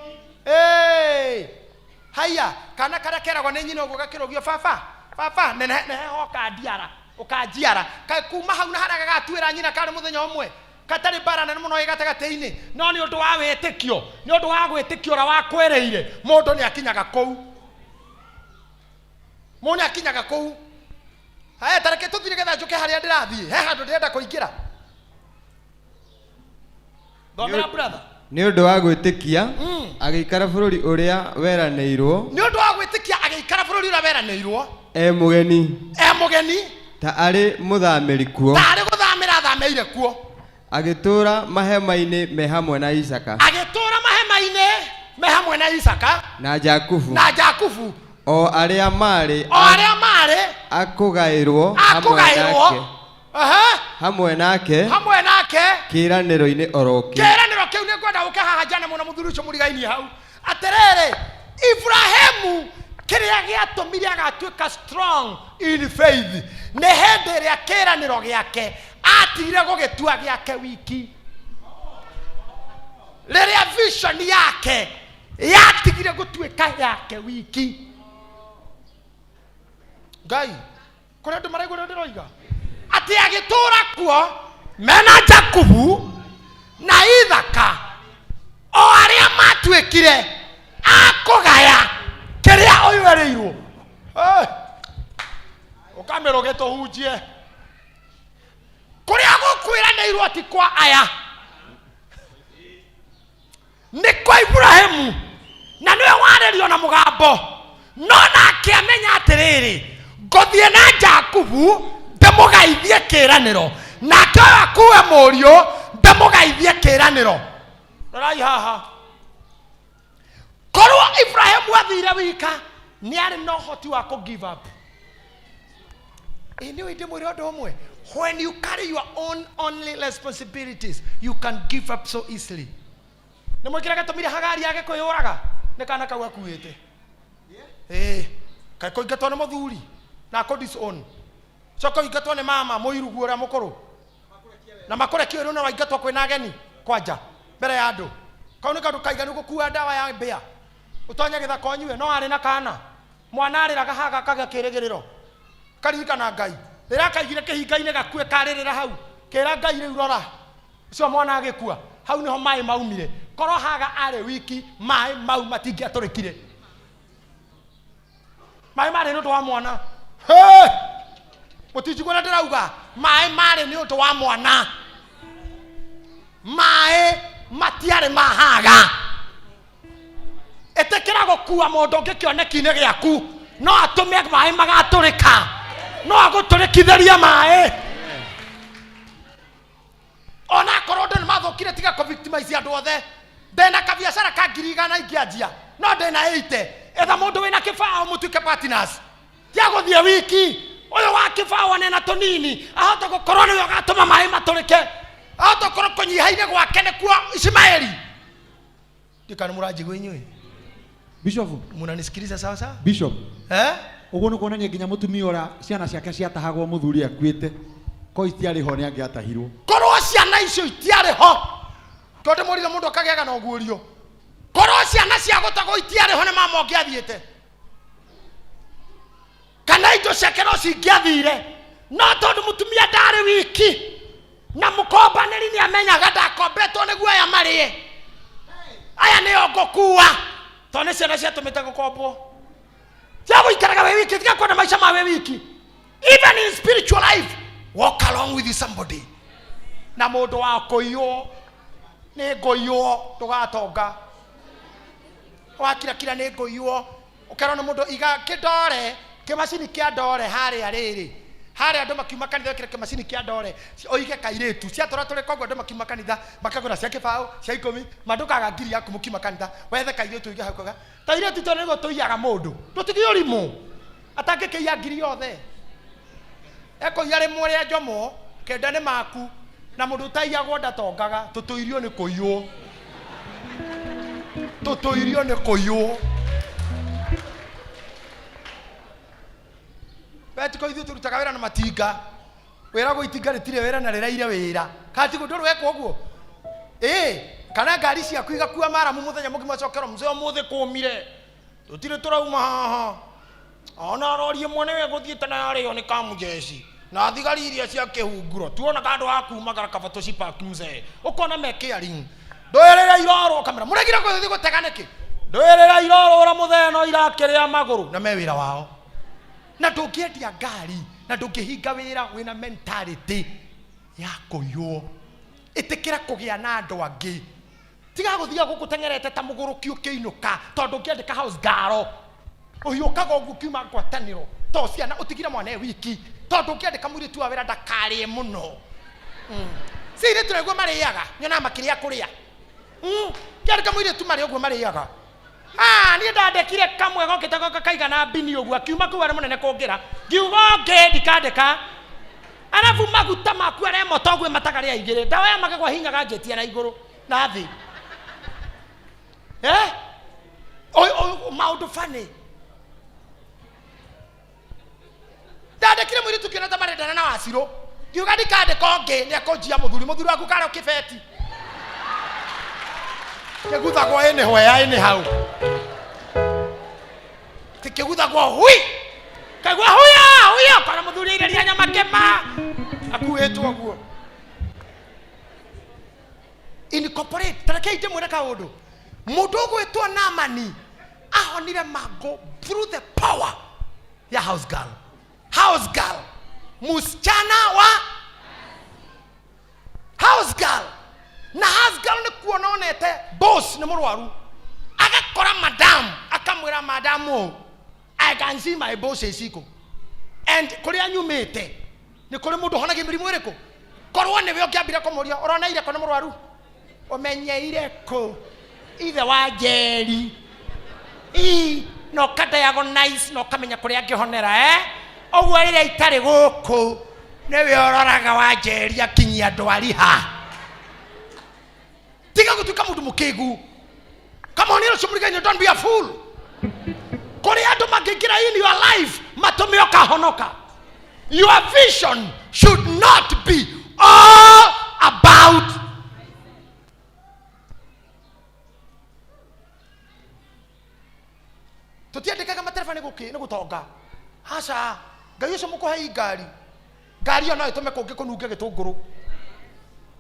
Ĩĩ. Haiya, kana karĩa keragwo nĩ nyina ũguo gakĩrũgio baba, baba, nehe ũkandiara, ũkanjiara. Kaĩ kuma hau na harĩa gagatuĩra nyina karĩ mũthenya ũmwe. Katarĩ mbara nene mũno ĩ gatagatĩ-inĩ. No nĩ ũndũ wa wĩtĩkio, nĩ ũndũ wa gwĩtĩkio ũrĩa wakwĩrĩire, mũndũ nĩ akinyaga kũu. Mũndũ nĩ akinyaga kũu. Haya, ta reke tũthiĩ nĩgetha njũke harĩa ndĩrathiĩ. He handũ ndĩrenda kũingĩra. Thomera brother. Nĩ ũndũ wa gwĩtĩkia, agĩikara bũrũri ũrĩa weranĩirwo. Nĩ ũndũ wa gwĩtĩkia agĩikara bũrũri ũrĩa weranĩirwo. E mũgeni. E mũgeni. Ta arĩ mũthamĩri kuo. Ta arĩ gũthamĩra athamĩire kuo. Agĩtũũra mahema-inĩ me hamwe na Isaka. Agĩtũũra mahema-inĩ me hamwe na Isaka. Na Jakubu. Na Jakubu. O arĩa marĩ O arĩa marĩ akũgaĩrwo hamwe akũgaĩrwo. nake. Aha. Hamwe nake. Hamwe nake. Kĩĩranĩro-inĩ oro kĩu. Kĩĩranĩro kĩu nĩ ngwenda ũke haha njane mũno mũthuri ũcio mũrigainie hau. Atĩrĩrĩ, Ibrahimu kĩrĩa gĩatũmire agatuĩka strong in faith nĩ hĩndĩ ĩrĩa kĩĩranĩro gĩake atigire gũgĩtua gĩake wiki. Rĩrĩa vision yake yatigire gũtuĩka yake wiki. Ngai, kũrĩ andũ maraigua ũrĩa ndĩroiga? Atĩ agĩtũũra kuo mena Jakubu na Ithaka, o arĩa matuĩkire akũgaya kĩrĩa ũyũ erĩirwo. Ũkamĩrũge tũhunjie. Kũrĩa gũkwĩranĩirwo ti kwa aya, nĩ kwa Ibrahimu, na nĩwe warĩrio na mũgambo. No nake amenya atĩrĩrĩ, ngũthiĩ na Jakubu ndĩmũgaithie kĩĩranĩro, nake ũyũ akue mũriũ ndĩmũgaithie kĩĩranĩro. Rorai haha, korwo Ibrahimu athire wika nĩ arĩ na ũhoti wa kũ give up. Ĩ nĩ ũĩ ndĩmwĩre ũndũ ũmwe, when you carry your own only responsibilities, you can give up so easily. Nĩ mwĩkĩra gĩtũmire Hagari age kwĩyũraga nĩ kana kau akuĩte. Ĩĩ, kaĩ kũingatwo nĩ mũthuri na akũ disown, coka ũingatwo nĩ mama mũirugu ũrĩa mũkũrũ na makũrekie ũrĩ na waingatwo kwĩna ageni kwanja mbere ya andũ. Kau nĩ kaũndũ kaiganu gũkua ndawa ya mbĩa ũtonye gĩthaka ũnyue. No arĩ na kana, mwana arĩraga haga akagĩa kĩrĩgĩrĩro, karirikana Ngai rĩrĩa akaigire kĩhinga-inĩ gakue karĩrĩra hau, kĩra Ngai rĩu rora ũcio mwana agĩkua. Hau nĩho maĩ maumire. Korwo Haga arĩ wiki, maĩ mau matingĩatũrĩkire. Maĩ marĩ nĩ ũndũ wa mwana. Hey! Mũtinjigua na ndĩrauga maĩ marĩ nĩ ũndũ wa mwana. Maĩ matiarĩ ma Haga. Ĩtĩkĩra gũkua mũndũ ũngĩ kĩoneki-inĩ gĩaku, no atũme maĩ magatũrĩka, no agũtũrĩkithĩrie maĩ ona akorwo andũ nĩ mathũkire. Tiga kũ victimize andũ othe. Ndĩna kabiacara ka 100,000 ingĩanjia, no ndĩna 80. Etha mũndũ wĩna kĩbaũ mũtuĩke partners. Tia gũthiĩ wiki. Ũyũ wa kĩbaũ anena tũnini ahota gũkorwo nĩwe ũgatũma maĩ matũrĩke, ahota gũkorwo kũnyiha-inĩ gwake nĩkuo Ishimaeli. Ndikana mũranjigua inyuĩ? Bishop. Munanisikiliza sawa sawa? Bishop. Eh? Ũguo nĩ kuonania nginya mũtumia ũrĩa ciana ciake ciatahagwo mũthuri akuĩte, ko itiarĩ ho nĩ angĩatahirwo. Korwo ciana icio itiarĩ ho, tondũ mũrire mũndũ akagĩaga na ũguũrio, korwo ciana cia gũtagwo itiarĩ ho, nĩ mama ũngĩathiĩte kana indo ciake no cingĩathire. No tondũ mũtumia ndarĩ wiki na mũkombanĩri nĩ amenyaga ndakombetwo nĩguo aya marĩe, aya nĩo ngũkua, tondũ nĩ ciana ciatũmĩte gũkombwo. Tia gũikaraga wĩ wiki, tiga kwenda maica ma wĩ wiki. Even in spiritual life, walk along with somebody. Na mũndũ wa kũiywo nĩ ngũiywo, ndũgatonga. Wakirakira nĩ ngũiywo, ũkerwo nĩ mũndũ iga kĩndore kĩmacini kĩa ndore harĩa rĩrĩ harĩa andũ makiuma kanitha, wĩkĩre kĩmacini kĩa ndore ũige kairĩtu ciatũra tũrĩ koguo andũ makiuma kanitha makagũra cia 20 cia 10, mandũkaga ngiri yaku mũkiuma kanitha, wethe kairĩtu ũige hau kauga tairĩtu tondũ nĩguo tũiyaga mũndũ. Tũtige ũrimũ atangĩkĩiya ngiri yothe, ekũiya rĩmwe rĩa njomo kenda nĩ maku. Na mũndũ ũtaiyagwo ndatongaga. Tũtũirio nĩ kũiywo, tũtũirio nĩ kũiywo. Betiko ithuĩ tũrutaga wĩra na matinga, wĩra gwo itinga rĩtirĩ wĩra na rĩraire wĩra katiguo ndũrĩ wekwo ũguo. Ĩ kana ngari ciaku igakua maramu mũthenya mũgima, cokero mzee ũmũthĩ kũmire tũtirĩ tũrauma haha, ona rori ĩmwe nĩwe ĩgũthiĩte na yarĩo nĩ kamujeci na thigari iria cia kĩhunguro tuona kandũ ha kumagara kaba tũcipaki mzee, ũkona me caring. Ndũĩrĩra irorwo kamera mũregire gũthiĩ gũtega nĩkĩ? Ndũĩrĩra irorũra mũthee no irakĩrĩa magũrũ na me wĩra wao. Na ndũngĩendia ngari na ndũngĩhinga wĩra wĩna mentality ya kũiywo. Ĩtĩkĩra kũgĩa na andũ angĩ, tiga gũthiaga gũkũ teng'erete ta mũgũrũki ũkĩinũka tondũ ũngĩandĩka house girl ũhiũkaga ũguo ũkiuma ngwatanĩro to ciana ũtigire mwana e wiki, tondũ ũngĩandĩka mũirĩtu wa wĩra ndakarĩe mũno. Si airĩtu nĩguo marĩaga, nyonaga makĩrĩa kũrĩa. Ngĩandĩka mũirĩtu marĩa ũguo marĩaga. Ah, niĩ ndandĩkire kamwe gokĩte goka kaigana mbini ũguo, akiuma kũu arĩ mũnene kũngĩra, ngiuga ũngĩ ndikandĩka. Arabu maguta maku aremota ũguo mataga rĩa igĩrĩ, ndawa ya magego ahinyaga njĩtie na igũrũ na thĩ. Eh? Maũndũ funny. Ndandĩkire mũirĩtu kĩona ta marendana na wacirũ, ngiuga ndikandĩka ũngĩ nĩ akũnjia mũthuri. Mũthuri waku karĩ kĩbeti kĩguthagwo ĩnĩ hwea ĩnĩ hau kĩguthagwo hui kaigua huya huya kana mũthuri aireria nyama kĩma akuĩtwo ũguo. Incorporate tarekei ndĩmwĩre kaũndũ. Mũndũ ũgwĩtwo Namani ahonire mangũ through the power ya house girl. House girl, musichana wa house girl. Na house girl nĩ kuona onete boss nĩ mũrwaru, agakora madam, akamwĩra, "Madam, oh, I can see my boss is sick and kũrĩa nyumĩte nĩ kũrĩ mũndũ ũhonagia mĩrimũ ĩrĩkũ." Korwo nĩwe ũngĩambire kũmũria, ũrona ireko nĩ mũrwaru, ũmenyeire kũ ithe wa Njeri? Ii, na ũka diagnose na ũkamenya kũrĩa angĩhonera, eh? Ũguo rĩrĩa itarĩ gũkũ nĩwe ũroraga wanjeria kinyia ndwari ha. Tiga gũtuĩka mũndũ mũkĩgu. Come on, ũcio mũrigainĩ, don't be a fool. Kũrĩ andũ mangĩingĩra in your life matũme ũkahonoka. Your vision should not be all about tũtiandĩkaga matereba nĩ gũkĩ nĩ gũtonga. Aca, Ngai ũcio mũkũhei ngari, ngari ĩyo no ĩtũme kũngĩ kũnunge gĩtũngũrũ.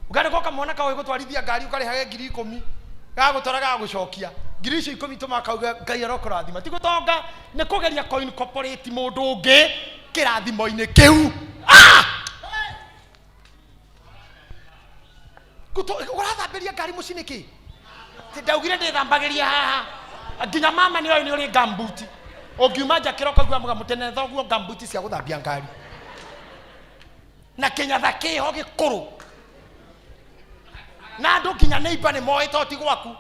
Ũkandĩkwo kamwana kaũĩ gũtwarithia ngari ũkarĩhage 10,000, gagũtwara gagũcokia ngiri icio ikũmi tũmaga kauga Ngai arokũrathima. Ti gũtonga, nĩ kũgeria kũ incorporate mũndũ ũngĩ kĩrathimo-inĩ kĩu. Ah! Ũrathambĩria ngari mũciĩ nĩkĩ? Ti ndaugire ndĩthambagĩria haha. Nginya mama nĩ oĩ nĩ ũrĩ ngambuti. Ũngiuma nja kĩroko igua mũga mũtene thoguo ngambuti cia gũthambia ngari. Na kĩnyatha kĩho gĩkũrũ. Na andũ nginya neighbor nĩ moĩ to ti gwaku.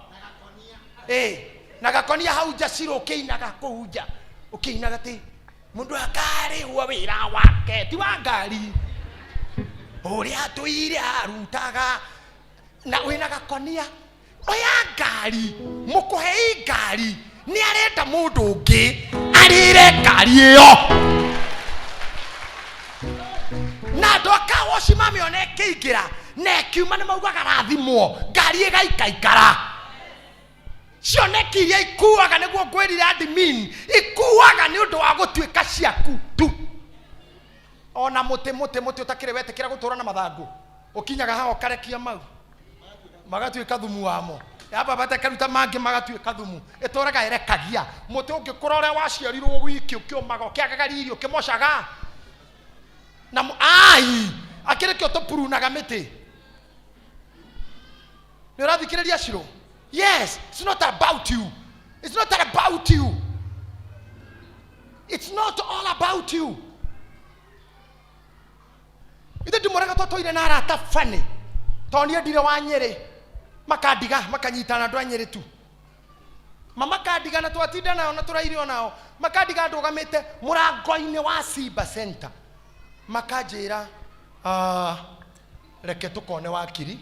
Na gakonia hau nja cirũ ũkĩinaga kũu nja. Ũkĩinaga ti mũndũ akarĩhwo wĩra wake ti wa ngari. Ũrĩa tũire arutaga na wĩna gakonia. Oya ngari, mũkũhei ngari, nĩ arenda mũndũ ũngĩ arĩre ngari ĩyo. Na andũ a car wash mamĩona ĩkĩingĩra na ĩkiuma nĩ maugaga rathimwo, ngari ĩgaikaikara. Cioneki iria ikuaga nĩguo ngwĩrire admin, ikuaga nĩ ũndũ wa gũtuĩka ciaku tu. Ona mũtĩ, mũtĩ, mũtĩ ũtakĩrĩ wetĩkĩra gũtũra na mathangũ, ũkinyaga haha ũkarekia mau magatuĩka thumu wamo. Yamba batakaruta mangĩ magatuĩka thumu. Ĩtũraga ĩrekagia. Mũtĩ ũngĩkũra ũrĩa waciarirwo wiki ũkĩũmaga ũkĩagaga riri ũkĩmocaga. Na ai, akĩrĩ kĩo tũpurunaga mĩtĩ. Nĩ ũrathikĩrĩria Shiro? Yes, it's not about you. It's not about you. It's not all about you. Ithe ndimũraga twatũire na arata bani. Tondũ niĩ ndirĩ wa Nyĩrĩ. Makandiga, makanyitana andũ a Nyĩrĩ tu. Mamakandiga na twatinda nao na tũraire o nao. Makandiga ndũgamĩte mũrango-inĩ wa Simba Center. Makanjĩra, reke tũkone wakiri.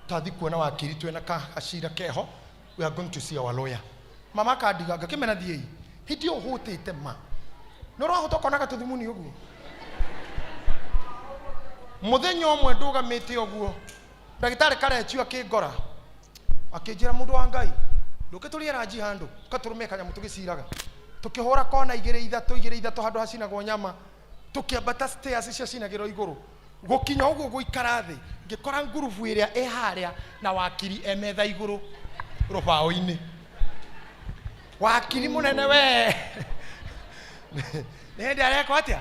Twathi kuona wakiri twĩna gacira keho. We are going to see our lawyer. Mama akandiga, ngakĩmena thiĩi. Hĩndĩ ĩyo ũhũtĩte ma. Nĩ ũrahũta ũkona gatũthimuni ũguo. Mũthenya ũmwe ndũgamĩte ũguo, ndagĩtarĩ Karechio akĩngora, akĩnjĩra mũndũ wa Ngai, ndũke tũrĩe ranji handũ, katũrũme kanyamũ tũgĩciraga. Tũkĩhũra kona igĩrĩ ithatũ, igĩrĩ ithatũ handũ hacinagwo nyama, tũkĩambata stairs cia cinagĩrwo igũrũ. Gũkinya ũguo gũikara thĩ, ngĩkora ngurubu ĩrĩa ĩ harĩa na wakiri e metha igũrũ rũbaũ-inĩ. Wakiri mũnene we. Nĩ hĩndĩ arekwo atĩa?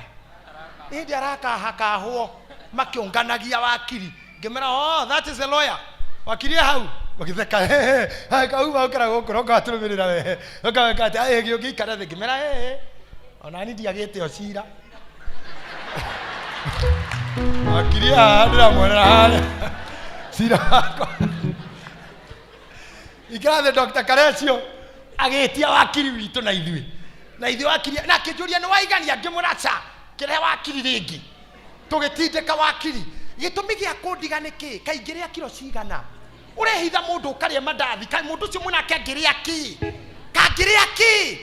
Nĩ hĩndĩ arakahakahwo makĩũnganagia wakiri. Ngĩmera, oh, that is a lawyer. Wakiri e hau. Magĩtheka, he, he, he, kau gokĩra gũkũ, roka watũrũmĩrĩra we. Ũkaweka atĩ, ĩ, gĩũngĩikara thĩ. Ngĩmera, he, he. Ona niĩ ndiagĩte o cira. Wakiri haha ndĩramuonera harĩa. Cira wakwa. Ingĩra thĩ Dr. Karecio agĩtia wakiri witũ na ithuĩ. Na ithuĩ wakiri, na akĩnjũria nĩ waigania, ngĩmwĩra aca, kĩrehe wakiri rĩngĩ. Tũgĩtindĩka wakiri. Gĩtũmi gĩa kũndiga nĩ kĩ? Kaĩ ingĩrĩa kiro cigana? Ũrehitha mũndũ ũkarĩa mandathi, kaĩ mũndũ ũcio mũnake angĩrĩa kĩ? Kangĩrĩa kĩ?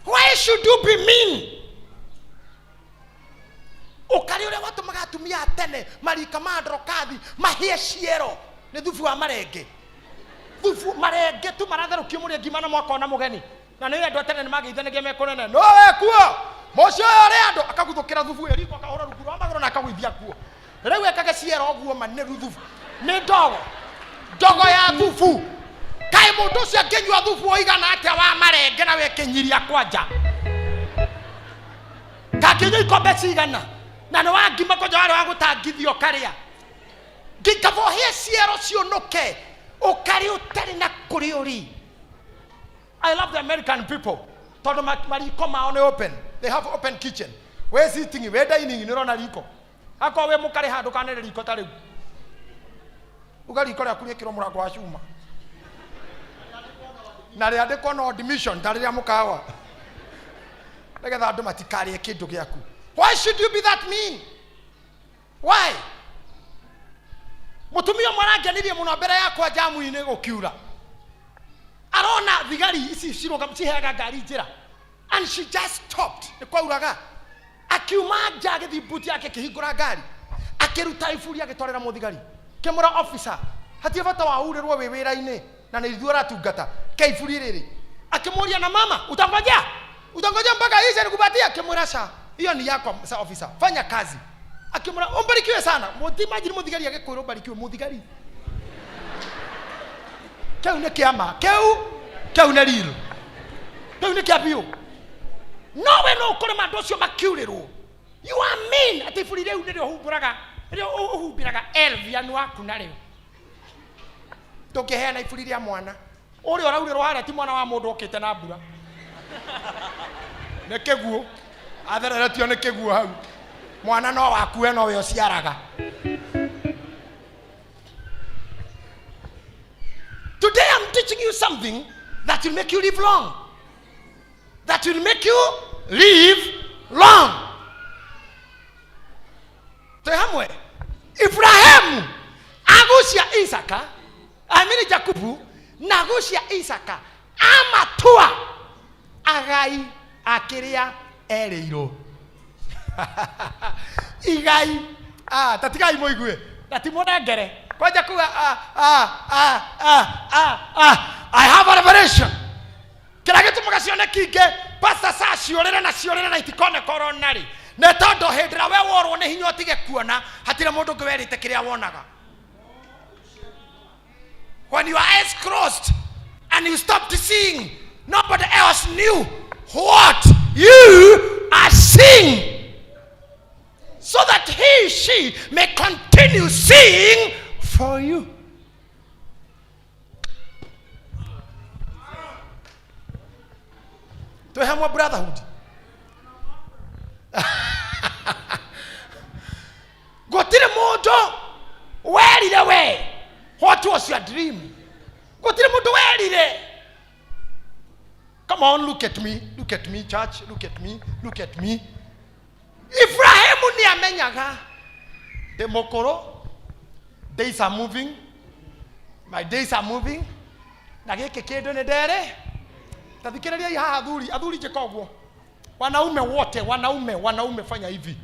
Why should you be mean? Ũkarĩ ũrĩa watũmaga atumia a tene marika ma ndorokathi mahĩe ciero nĩ thubu wa marenge. Thubu marenge tu maratherũkio mũrĩe ngima na mwakona mũgeni. Na nĩ andũ a tene nĩ mageithanagia me kũnene. No we kuo. Mũciĩ ũyũ ũrĩ andũ akaguthũkĩra thubu ĩyo riko akahũra rungu rwa magũrũ na akagũithia kuo. Rĩu ekage ciero ũguo ma nĩ thubu. Nĩ ndogo. Ndogo ya thubu. Kaĩ mũndũ ũcio angĩnyua thubu ũigana atĩa wa marenge na wĩkĩnyiria kwanja? Kangĩnyua ikombe cigana? Na nĩ wa ngima kwanja warĩ wa gũtangithio karĩa. Ngĩkaba ũhĩe ciero ciũnũke, ũkarĩ ũtarĩ na kũrĩ ũrĩ. I love the American people. Tondũ mariko mao nĩ open. They have open kitchen. Wĩ sitting, wĩ dining, nĩ ũrona riko. Akorwo wĩ mũkarĩ handũ kanere riko ta rĩu. Uga riko rĩaku rĩkĩrwo mũrango wa cuma. Na rĩandĩkwo no admission ta rĩrĩa mũkawa. Nĩgetha andũ matikarĩe kĩndũ gĩaku. Why should you be that mean? Why? Mutumia ũmwe arangenirie mũno mbere yakwa jamu-inĩ gũkiura. Arona thigari ici cirũgam ciheaga ngari njĩra. And she just stopped. Nĩ kwauraga. Akiuma nja agĩthiĩ mbuti yake akĩhingũra ngari. Akĩruta iburi agĩtwarĩra mũthigari. Kĩmũra officer, hatirĩ bata wa urĩrwo wĩ wĩra-inĩ na nĩ ithuĩ ũratungata. Ke iburi rĩrĩ. Akĩmũria na mama, utangojea? Utangojea mpaka ishe nikupatie? Akĩmwĩra ca, hiyo ni yako sir officer. Fanya kazi. Akĩmwĩra umbarikiwe sana. Mũtimajiri mũthigari agĩkwĩra umbarikiwe mũthigari. Kĩu nĩ kĩama. Kĩu kĩu nĩ real. Kĩu nĩ kĩa biũ. No we no ũkore andũ acio makiurĩrwo. You are mean. Atĩ iburi rĩu nĩrĩo ũhumbũraga, nĩrĩo ũhumbĩraga Elvian waku narĩo. Ndũngĩheana iburi rĩa mwana. Ũrĩa ũraurĩrwo harĩa ti mwana wa mũndũ okĩte na mbura. Nĩ kĩguũ. Athereretio nĩ kĩguũ hau. Mwana no waku we nowe ũciaraga. Today I'm teaching you something that will make you live long. That will make you live long. Twĩ hamwe. Ibrahimu agucia Isaka, I mean Jakubu, na agucia Isaka amatua agai akĩrĩa erĩirwo. Igai ah, tatigai mũigue na ti mũnengere kwanja kuga ah, ah, ah, ah, ah, ah. I have a revelation kĩrĩa gĩtũmaga cioneki ingĩ pastor sa ciũrĩre na ciũrĩre na itikoneka orona rĩ nĩ tondũ hĩndĩ ĩrĩa we worwo nĩ hinya ũtige kuona hatirĩ mũndũ ũngĩ werĩte kĩrĩa wonaga. When your eyes closed and you stopped seeing, nobody else knew what you are seeing, so that he, she may continue seeing for you. Twĩ hamwe brotherhood. Gũtirĩ mũndũ werire we what was your dream. Gũtirĩ mũndũ werire. Come on, look at me, look at me, church, look at me, look at me. Ibrahimu nĩ amenyaga ndĩ mũkũrũ, days are moving, my days are moving, na gĩkĩ kĩndũ nĩ nderĩ. Ta thikĩrĩriai haha athuri, athuri njĩka ũguo. Wanaume wote, wanaume, wanaume fanya hivi.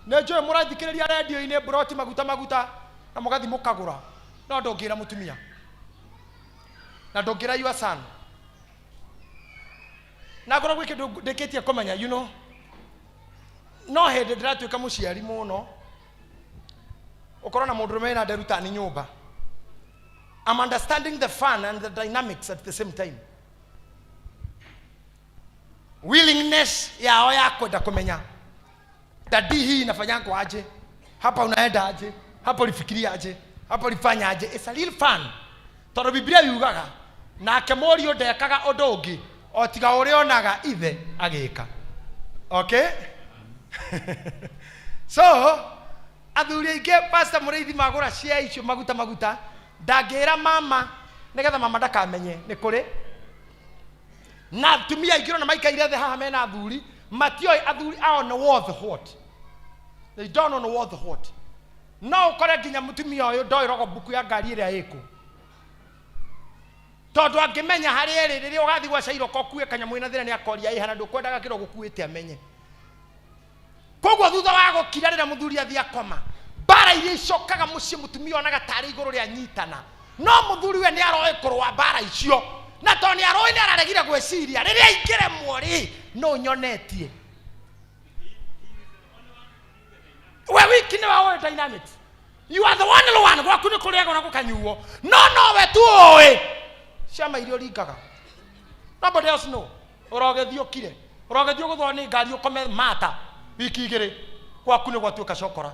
Nĩ njũĩ mũrathikĩrĩria redio-inĩ broti maguta maguta na mũgathiĩ mũkagũra. No ndũngĩra mũtumia. Na ndũngĩra your son. Na ngorwo gwĩ kĩndũ ndĩkĩtie kũmenya, you know. No hĩndĩ ndĩratuĩka mũciari mũno, ũkorwo na mũndũrũme wĩna nderu tani nyũmba. I'm understanding the fun and the dynamics at the same time. Willingness yao ya kwenda kũmenya dadi hii inafanyangwa aje, hapa unaenda aje, hapa ulifikiria aje, hapa ulifanya aje. It's a real fun. Tondũ Biblia yugaga nake mũriũ ndekaga ũndũ ũngĩ o tiga ũrĩa onaga ithe agĩka. Okay? So athuri aingĩ pastor mũrĩithi magũra cia icio maguta maguta ndangĩra mama nĩgetha mama ndakamenye nĩ kũrĩ na atumia aingĩ ona maikaire thĩ haha mena athuri matioĩ athuri ao nĩ worth what. They don't know worth what. No ũkore nginya mũtumia ũyũ ndoĩ rogo mbuku ya ngari ĩrĩa ĩkũ, tondũ angĩmenya harĩa ĩrĩ rĩrĩa ũgathiĩ gwa Cairoko ũkue kanyamũ ĩna thĩna nĩ akoria ĩhana ndũkwendaga kĩro gũkuĩte amenye. Koguo thutha wa gũkira rĩrĩa mũthuri athiĩ akoma, mbara iria icokaga mũciĩ mũtumia onaga tarĩ igũrũ rĩa nyitana, no mũthuri we nĩ aroĩ kũrũa mbara icio, na tondũ nĩ aroĩ nĩ araregire gwĩciria rĩrĩa ingĩremwo rĩ no nyonetie. We wiki nĩwe ũĩ dynamics. You are the only one. Gwaku nĩ kũrĩagwo na gũkanyuo, no nowe tu ũĩ ciama iria ũringaga. Nobody else know. Ũrogĩthiĩ ũkire, ũrogĩthiĩ ũgũthwo nĩ ngari ũkome mata wiki igĩrĩ, gwaku nĩ gwatuĩka cokora,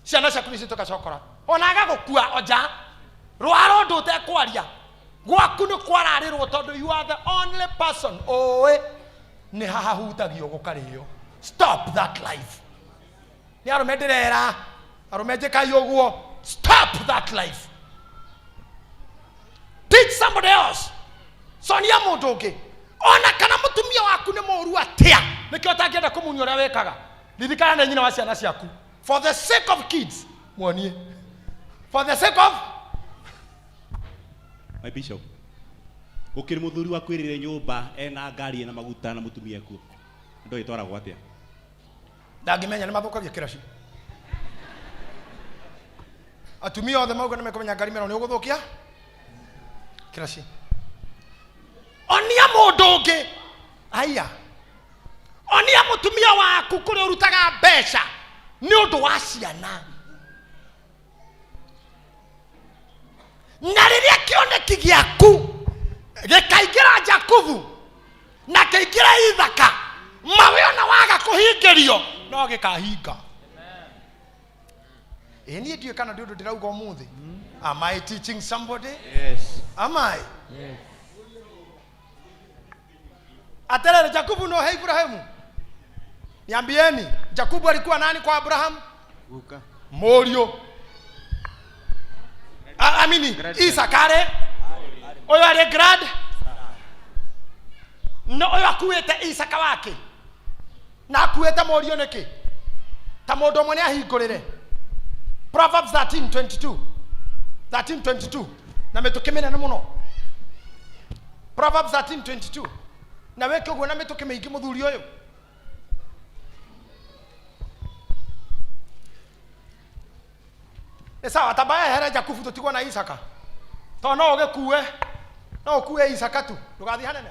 ciana ciaku nĩ cituĩka cokora, ona agagũkua oja rwara ũndũ ũtekwaria, gwaku nĩ kwararĩrwo tondũ you are the only person ũĩ nĩ haha hutagio gũkarĩo. Stop that life. Nĩ arũme ndĩrera, arũme njĩkai ũguo. Stop that life. Teach somebody else. Sonia mũndũ ũngĩ. Ona kana mũtumia waku nĩ mũũru atĩa, nĩkĩo ũtangĩenda kũmunya ũrĩa wĩkaga. Ririkana nĩ nyina wa ciana ciaku. For the sake of kids, muonie. For the sake of My bishop, gũkĩrĩ mũthuri wakwĩrĩire nyũmba ena ngari ena maguta na mũtumia kuo, ndũĩ ĩtwaragwo atĩa? Ndangĩmenya nĩ mathũkagia kĩraci. Atumia othe mauga nĩ mekũmenya ngari mĩro nĩ ũgũthũkia kĩraci. Onia mũndũ ũngĩ aya, onia mũtumia waku kũrĩa ũrutaga mbeca nĩ ũndũ wa ciana. Na rĩrĩa kĩoneki gĩaku gĩkaingĩra Jakubu na kĩingĩra Ithaka, mawe ona waga kũhingĩrio no gĩkahinga. Ĩ niĩ ndiũĩ kana ndĩ ũndũ ndĩrauga ũmũthĩ. Am I teaching somebody? Yes. Am I? Yes. Aterere, Jakubu no he Ibrahimu. Niambieni, Jakubu alikuwa nani kwa Abrahamu? Guka. Mũriũ. Amini, Grandson. Isaka arĩ ũyũ arĩ grand no ũyũ akuĩte Isaka wake na akuĩte mũriũ nĩkĩ? Ta mũndũ ũmwe nĩ ahingũrĩre Proverbs 13:22 13:22 na mĩtũkĩ mĩnene mũno. Proverbs 13:22 na wĩke ũguo na mĩtũkĩ mĩingĩ mũthuri ũyũ. Nĩ sawa, tamba ehere Jakubu tũtigwo na Isaka, tondũ no ũgĩkue, no ũkue Isaka tu, ndũgathiĩ hanene.